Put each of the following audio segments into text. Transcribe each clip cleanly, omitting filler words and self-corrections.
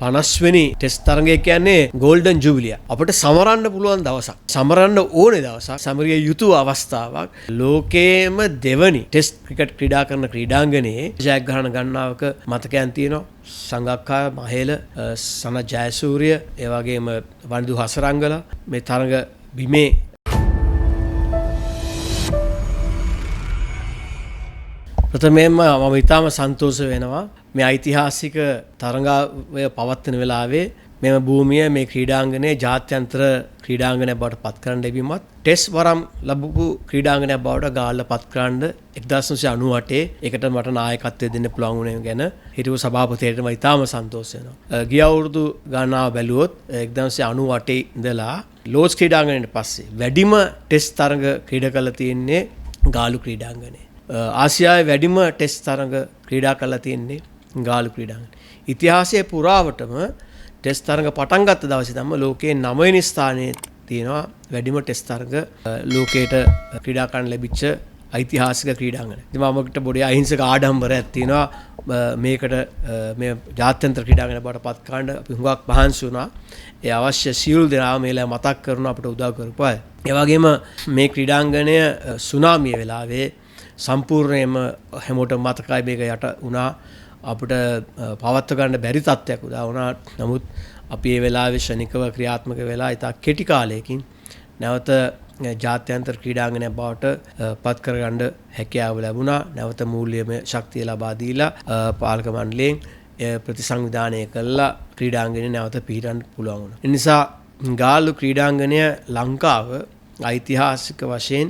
50 වෙනි ටෙස්ට් තරගය කියන්නේ ගෝල්ඩන් ජුබිලිය. අපිට සමරන්න පුළුවන් දවසක්. සමරන්න ඕනේ දවසක්. සමරිය යුතු අවස්ථාවක්. ලෝකයේම දෙවනි ටෙස්ට් ක්‍රිකට් ක්‍රීඩා කරන ක්‍රීඩාංගණයේ ජයග්‍රහණ ගණනාවක මතකයන් තියෙනවා. සංගක්කා, මහේල, සනත් ජයසූරිය, ඒ වගේම වනිදු හසරංගලා මේ තරග බිමේ ප්‍රථමයෙන්ම මම ඉතාම සන්තෝෂ වෙනවා මේ ඓතිහාසික තරඟාවය පවත්වන වෙලාවේ මෙම භූමිය මේ ක්‍රීඩාංගණය ජාත්‍යන්තර ක්‍රීඩාංගණයක් බවට පත් කරන්න ලැබීමත්, ටෙස්ට් වරම් ලැබපු ක්‍රීඩාංගණයක් බවට ගාල්ල පත් කරන්න 1998 ඒකට මට නායකත්වය දෙන්න පුළුවන් වුණේ ගැන හිටපු සභාපතිවරයාට මම ඉතාම සන්තෝෂ වෙනවා. ගිය අවුරුදු ගණනාව බැලුවොත් 1998 ඉඳලා ලෝඩ්ස් ක්‍රීඩාංගණයට පස්සේ වැඩිම ටෙස්ට් තරඟ ක්‍රීඩා කරලා තියෙන්නේ ගාලු ක්‍රීඩාංගණය. ආසියාවේ වැඩිම ටෙස්ට් තරඟ ක්‍රීඩා කරලා තියෙන්නේ ගාලු ක්‍රීඩාංගණය. ඉතිහාසයේ පුරාවටම ටෙස්ට් තරඟ පටන් ගත්ත දවසේ තමයි ලෝකයේ 9 වෙනි ස්ථානයේ තියෙනවා වැඩිම ටෙස්ට් තරඟ ලෝකයට ක්‍රීඩා කරන්න ලැබිච්ච ඓතිහාසික ක්‍රීඩාංගණය. ඉතින් මමකට පොඩි අහිංසක ආඩම්බරයක් තියෙනවා මේකට මේ ජාත්‍යන්තර ක්‍රීඩාංගණය බවට පත් කරන්න අපි හුඟක් මහන්සි වුණා. ඒ අවශ්‍ය සියලු දෙනා මේලා මතක් කරනවා අපිට උදව් කරපු අය. ඒ වගේම මේ ක්‍රීඩාංගණය සුනාමිය වෙලාවේ සම්පූර්ණයෙන්ම හැමෝටම මතකයි මේක යට වුණා. අපිට පවත්ව ගන්න බැරි තත්ත්වයක් උදා වුණා. නමුත් අපි ඒ වෙලාවේ ක්ෂණිකව ක්‍රියාත්මක වෙලා ඉතා කෙටි කාලයකින් නැවත ජාත්‍යන්තර ක්‍රීඩාංගණයක් බවට පත් කරගන්න හැකියාව ලැබුණා. නැවත මූල්‍යමය ශක්තිය ලබා දීලා පාලක මණ්ඩලයෙන් ප්‍රතිසංවිධානය කළා ක්‍රීඩාංගණය නැවත පිහිටන්න පුළුවන් වුණා. ඒ නිසා ගාල්ලු ක්‍රීඩාංගණය ලංකාව ඓතිහාසික වශයෙන්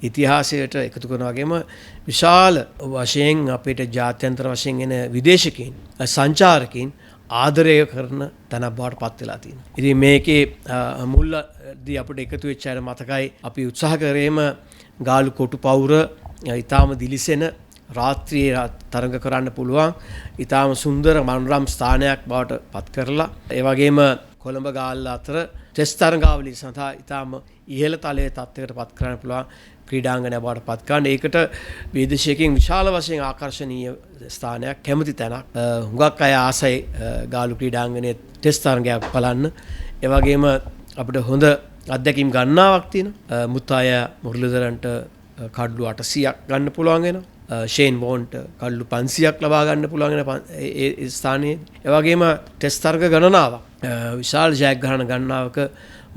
ඉතිහාසයට එකතු කරන වගේම විශාල වශයෙන් අපිට ජාත්‍යන්තර වශයෙන් එන විදේශිකයින් සංචාරකයින් ආදරය කරන තැනක් බවට පත් වෙලා තියෙනවා. ඉතින් මේකේ මුල්දී අපිට එකතු වෙච්ච අය මතකයි අපි උත්සාහ කරේම ගාලු කොටු පවුර ඊටාම දිලිසෙන රාත්‍රියේ තරඟ කරන්න පුළුවන් ඊටාම සුන්දර මනෝරම ස්ථානයක් බවට පත් කරලා, ඒ වගේම කොළඹ ගාල්ල අතර ටෙස්ට් තරඟාවලිය සඳහා ඊටාම ඉහළ තලයේ තත්ත්වයකට පත් කරන්න පුළුවන් ක්‍රීඩාංගණයක් බවට පත් කරන්න. ඒකට විදේශිකයින් විශාල වශයෙන් ආකර්ෂණීය ස්ථානයක්, කැමති තැනක්. හුඟක් අය ආසයි ගාලු ක්‍රීඩාංගණයේ ටෙස්ට් තරඟයක් බලන්න. ඒ වගේම අපිට හොඳ අත්දැකීම් ගණනාවක් තියෙනවා. මුත්තාය මුරලිදරන්ට කඩලු 800ක් ගන්න පුළුවන් වෙනවා. ෂේන් වෝන්ට කඩලු 500ක් ලබා ගන්න පුළුවන් වෙන ඒ ස්ථානයේ. ඒ වගේම ටෙස්ට් තරඟ ගණනාවක්, විශාල ජයග්‍රහණ ගණනාවක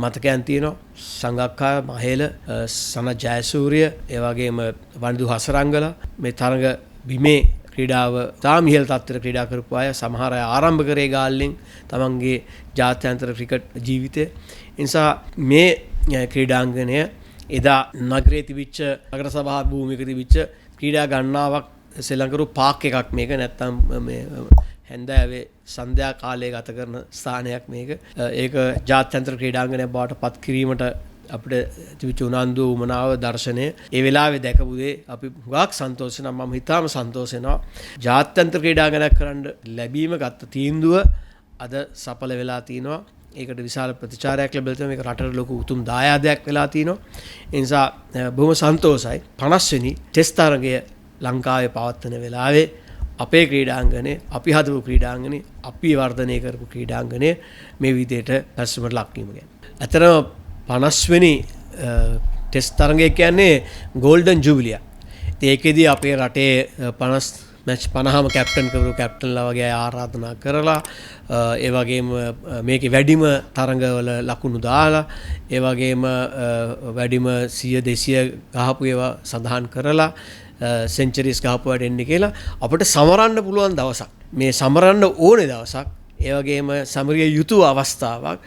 මතකයන් තියෙනවා. සංගක්කා, මහේල, සනත් ජයසූරිය, ඒ වගේම වනිදු හසරංගලා මේ තරඟ බිමේ ක්‍රීඩාව තාම ඉහළ තත්ත්වයට ක්‍රීඩා කරපු අය. සමහර අය ආරම්භ කරේ ගාල්ලෙන් තමන්ගේ ජාත්‍යන්තර ක්‍රිකට් ජීවිතය. ඒ නිසා මේ ක්‍රීඩාංගණය එදා නගරයේ තිබිච්ච නගර සභා භූමියක තිබිච්ච ක්‍රීඩා ගණනාවක් සෙල්ලම් කරපු පාක් එකක් මේක. නැත්තම් මේ හැන්දෑවේ සන්ධ්‍යා කාලය ගත කරන ස්ථානයක් මේක. ඒක ජාත්‍යන්තර ක්‍රීඩාංගණයක් බවට පත් කිරීමට අපිට තිබිච්ච උනන්දුව, උමනාව, දර්ශනය ඒ වෙලාවේ දැකපු දේ අපි හුඟක් සන්තෝෂ වෙනවා. මම හිතාම සන්තෝෂ වෙනවා. ජාත්‍යන්තර ක්‍රීඩාංගණයක් කරන්න ලැබීම ගත්ත තීන්දුව අද සඵල වෙලා තිනවා. ඒකට විශාල ප්‍රතිචාරයක් ලැබිලා තියෙනවා. මේක රටට ලොකු උතුම් දායාදයක් වෙලා තිනවා. ඒ නිසා බොහොම සන්තෝෂයි. 50 වෙනි ටෙස්ට් තරගය ලංකාවේ පවත්වන වෙලාවේ අපේ ක්‍රීඩාංගණය, අපි හදපු ක්‍රීඩාංගණය, අපි වර්ධනය කරපු ක්‍රීඩාංගණය මේ විදිහට පැසුමට ලක්වීම ගැන. ඇත්තටම 50 වෙනි ටෙස්ට් තරගය කියන්නේ ගෝල්ඩන් ජුබිලිය. ඉතින් ඒකෙදී අපේ රටේ 50 මැච් 50ම කැප්ටන් කරපු කැප්ටන්ලා වගේ අය ආරාධනා කරලා, ඒ වගේම මේකේ වැඩිම තරඟවල ලකුණු දාලා, ඒ වගේම වැඩිම 100 200 ගහපු ඒවා සඳහන් කරලා, සෙන්චරිස් ගහපු අයට එන්නේ කියලා අපිට සමරන්න පුළුවන් දවසක්. මේ සමරන්න ඕනේ දවසක්. ඒ වගේම සමරිය යුතු අවස්ථාවක්.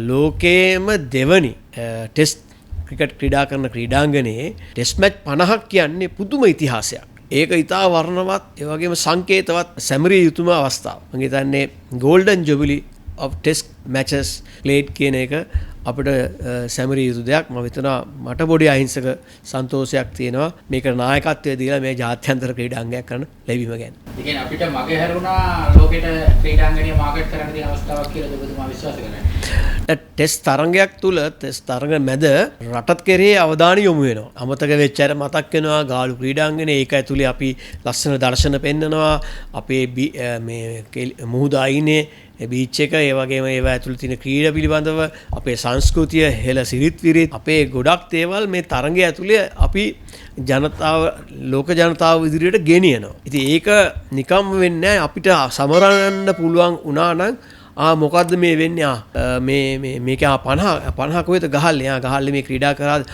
ලෝකයේම දෙවනි ටෙස්ට් ක්‍රිකට් ක්‍රීඩා කරන ක්‍රීඩාංගණයේ ටෙස්ට් මැච් 50ක් කියන්නේ පුදුම ඉතිහාසයක්. ඒක ඉතා වර්ණවත්, ඒ වගේම සංකේතවත් සැමරිය යුතුම අවස්ථාව. මම හිතන්නේ golden jubilee of test matches played කියන එක අපිට සැමරිය යුතු දෙයක්. මම හිතනවා මට පොඩි අහිංසක සන්තෝෂයක් තියෙනවා මේක නායකත්වය දීලා මේ ජාත්‍යන්තර ක්‍රීඩාංගණයක් කරන්න ලැබීම ගැන. ඒ කියන්නේ අපිට මග හැරුණා ලෝකෙට ක්‍රීඩාංගණය මාකට් කරන්න තියෙන අවස්ථාවක් කියලා ඔබතුමා විශ්වාස කරන්නේ? ටෙස්ට් තරඟයක් තුල ටෙස්ට් තරඟ මැද රටත් කෙරෙහි අවධානය යොමු වෙනවා. අමතක වෙච්ච අය මතක් වෙනවා ගාලු ක්‍රීඩාංගණය. ඒක ඇතුලේ අපි ලස්සන දර්ශන පෙන්නනවා. අපේ මේ මුහුද අයිනේ ඒ බීච් එක, ඒ වගේම ඒවා ඇතුළේ තියෙන ක්‍රීඩා පිළිබඳව අපේ සංස්කෘතිය, හෙළ සිරිත් විරිත්, අපේ ගොඩක් දේවල් මේ තරඟය ඇතුලේ අපි ජනතාව, ලෝක ජනතාව ඉදිරියට ගෙනියනවා. ඉතින් ඒක නිකම්ම වෙන්නේ නැහැ. අපිට සමරන්න පුළුවන් වුණා නම් මොකද්ද මේ වෙන්නේ, මේ මේ මේක 50 50 කොහෙද ගහල්ලේ, ගහල්ලේ මේ ක්‍රීඩා කරාද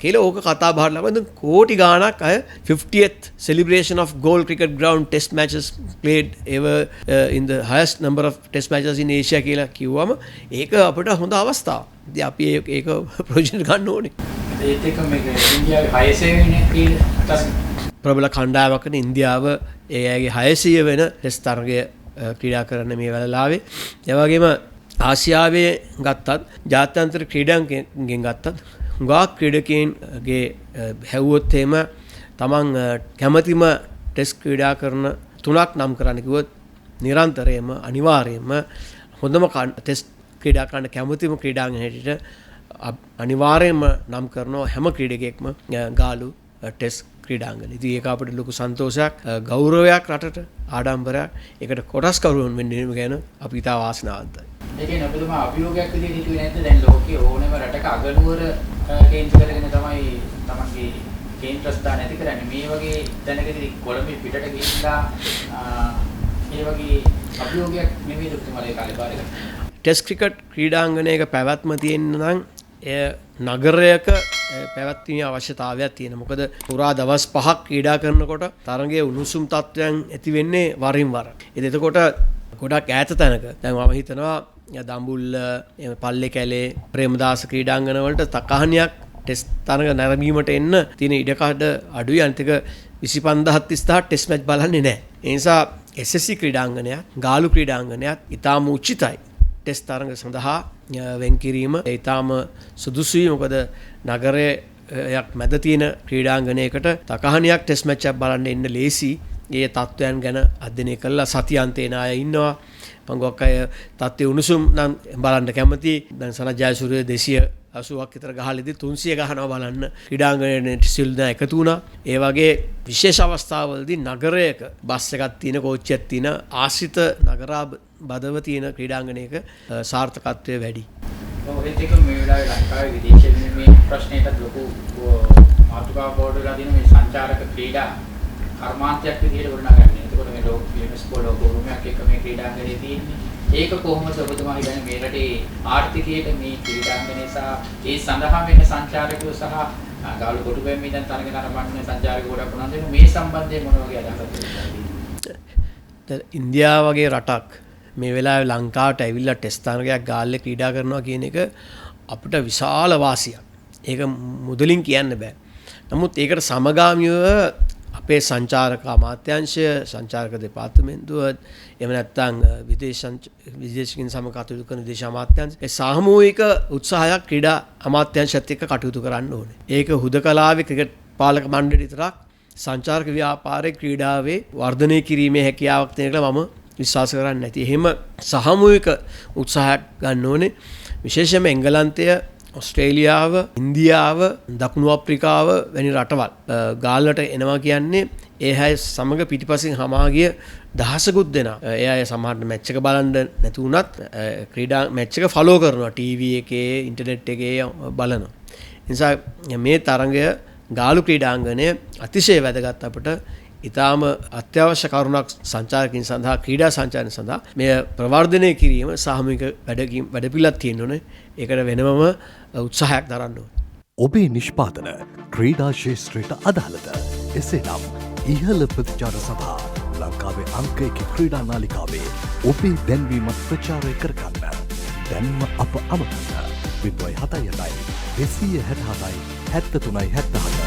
කියලා ඕක කතා බහට ලබන කෝටි ගාණක් අය 50th celebration of Galle cricket ground test matches played ever in the highest number of test matches in Asia කියලා කිව්වම ඒක අපිට හොඳ අවස්ථාවක්. ඉතින් අපි ඒක ප්‍රයෝජන ගන්න ඕනේ. ඒත් එක්ක මේක ඉන්දියාවේ 600 වෙනි ක්‍රීඩා ප්‍රබල කණ්ඩායමක් වෙන ඉන්දියාව ඒ අයගේ 600 වෙන ටෙස්ට් තරගය ක්‍රීඩා කරන මේ වෙලාවේ, ඒ වගේම ආසියාවේ ගත්තත් ජාත්‍යන්තර ක්‍රීඩාංගයෙන් ගත්තත් හුඟක් ක්‍රීඩකයන්ගේ හැව්වොත් එහෙම තමන් කැමතිම ටෙස්ට් ක්‍රීඩා කරන තුනක් නම් කරන්න කිව්වොත් නිරන්තරයෙන්ම අනිවාර්යයෙන්ම හොඳම ටෙස්ට් ක්‍රීඩා කරන්න කැමතිම ක්‍රීඩාංගන හැටියට අනිවාර්යයෙන්ම නම් කරනවා හැම ක්‍රීඩකයෙක්ම ගාලු ටෙස්ට් ක්‍රීඩාංගන. ඉතින් ඒක අපිට ලොකු සන්තෝෂයක්, ගෞරවයක්, රටට ආඩම්බරයක්. ඒකට කොටස්කරුවන් වෙන්න ගැන අපි ඉතා වාසනාවන්තයි. ඒ කියන්නේ ඔබතුමා අභියෝගයක් විදිහට හිතුවේ නැද්ද? දැන් ලෝකයේ ඕනෑම රටක අගනුවර කේන්ද්‍ර කරගෙන තමයි තමන්ගේ කේන්ද්‍ර ස්ථාන ඇති කරන්නේ. මේ වගේ තැනකදී කොළඹ පිටට ගිහිල්ලා ඒ වගේ අභියෝගයක් නෙමෙයිද ඔබතුමාලා ඒ කාලේ බාර ගත්තේ? ටෙස්ට් ක්‍රිකට් ක්‍රීඩාංගණයක පැවැත්ම තියෙන්න නම් එය නගරයක පැවැත්වීමේ අවශ්‍යතාවයක් තියෙනවා. මොකද පුරා දවස් 5ක් ක්‍රීඩා කරනකොට තරගයේ උණුසුම් තත්ත්වයන් ඇති වෙන්නේ වරින් වර. ඉතින් එතකොට ගොඩක් ඈත තැනක දැන් මම හිතනවා දඹුල්ල, එහෙම පල්ලේකැලේ, ප්‍රේමදාස ක්‍රීඩාංගණ වලට තකහණියක් ටෙස්ට් තරග නැරඹීමට එන්න තියෙන ඉඩකඩ අඩුයි. අනිත් එක 25000 30000 ටෙස්ට් මැච් බලන්නේ නැහැ. ඒ නිසා SSC ක්‍රීඩාංගණයක්, ගාලු ක්‍රීඩාංගණයක් ඉතාම උචිතයි. ටෙස්ට් තරග සඳහා වෙන් කිරීම ඉතාම සුදුසුයි. මොකද නගරයක් මැද තියෙන ක්‍රීඩාංගණයකට තකහණියක් ටෙස්ට් මැච් එකක් බලන්න එන්න ලේසි. ඒ තත්ත්වයන් ගැන අධ්‍යයනය කළා සතියන්තේ එන අය ඉන්නවා. පංගුවක් අය තත්ත්වයේ උණුසුම් නම් බලන්න කැමති. දැන් සනත් ජයසූරිය 280ක් විතර ගහලෙදි 300 ගහනවා බලන්න ක්‍රීඩාංගණයට සියලු දෙනා එකතු වුණා. ඒ වගේ විශේෂ අවස්ථාවලදී නගරයක බස් එකක් තියෙන, කෝච්චියක් තියෙන, ආශ්‍රිත නගරාබදව තියෙන ක්‍රීඩාංගණයක සාර්ථකත්වය වැඩි. ඔව්, ඒත් එක්ක මේ වෙලාවේ ලංකාවේ විදේශ විනිමය ප්‍රශ්නයටත් ලොකු මාතෘකාවක් බවට වෙලා තියෙන මේ සංචාරක ක්‍රීඩා කර්මාන්තයක් විදිහට ගොඩනගන්නේ. එතකොට මේ ලෝක යුනෙස්කෝ ලෝක උරුමයක් එක්ක මේ ක්‍රීඩාංගණය තියෙන්නේ. ඒක කොහොමද ඔබතුමා හිතන්නේ මේ රටේ ආර්ථිකයට මේ ක්‍රීඩාංගණය සහ ඒ සඳහා වෙන සංචාරකයෝ සහ ගාලු කොටුබැම්ම ඉඳන් තරග නරඹන්න සංචාරක ගොඩක් උනන්දු වෙනවා. මේ සම්බන්ධයෙන් මොන වගේ අදහසක්ද? ඉන්දියාව වගේ රටක් මේ වෙලාවේ ලංකාවට ඇවිල්ලා ටෙස්ට් තරගයක් ගාල්ලේ ක්‍රීඩා කරනවා කියන එක අපිට විශාල වාසියක්. ඒක මුදලින් කියන්න බෑ. නමුත් ඒකට සමගාමීව අපේ සංචාරක අමාත්‍යාංශය, සංචාරක දෙපාර්තමේන්තුව, එහෙම නැත්නම් විදේශිකින් සමග කටයුතු කරන විදේශ අමාත්‍යාංශ, ඒ සාමූහික උත්සාහයක් ක්‍රීඩා අමාත්‍යාංශයත් එක්ක කටයුතු කරන්න ඕනේ. ඒක හුදකලාවේ ක්‍රිකට් පාලක මණ්ඩලය විතරක් සංචාරක ව්‍යාපාරයේ ක්‍රීඩාවේ වර්ධනය කිරීමේ හැකියාවක් තියෙන කියලා මම විශ්වාස කරන්නේ නැති. එහෙම සාමූහික උත්සාහයක් ගන්න ඕනේ. විශේෂයෙන්ම එංගලන්තය, ඔස්ට්‍රේලියාව, ඉන්දියාව, දකුණු අප්‍රිකාව වැනි රටවල් ගාල්ලට එනවා කියන්නේ ඒ අය සමග පිටිපසින් හමා ගිය දහසකුත් දෙනා. ඒ අය සමහරට මැච් එක බලන්න නැති වුණත් ක්‍රීඩා මැච් එක ෆලෝ කරනවා. ටීවී එකේ, ඉන්ටර්නෙට් එකේ බලනවා. ඒ නිසා මේ තරඟය ගාලු ක්‍රීඩාංගණය අතිශය වැදගත් අපට. ඉතාම අත්‍යවශ්‍ය කරුණක් සංචාරකින් සඳහා, ක්‍රීඩා සංචාරන සඳහා මෙය ප්‍රවර්ධනය කිරීම සාමූහික වැඩපිළිවෙලක් තියෙන්න ඕනේ. ඒකට වෙනමම උත්සාහයක් දරන්න ඕනේ. ඔබේ නිෂ්පාදන ක්‍රීඩා ක්ෂේත්‍රයට අදාළද? එසේනම් ඉහළ ප්‍රතිචාර සඳහා ලංකාවේ අංක එක ක්‍රීඩා නාලිකාවේ ඔබේ දැන්වීමත් ප්‍රචාරය කරගන්න. දැන්ම අප අමතන්න. 0.78 267 73 77.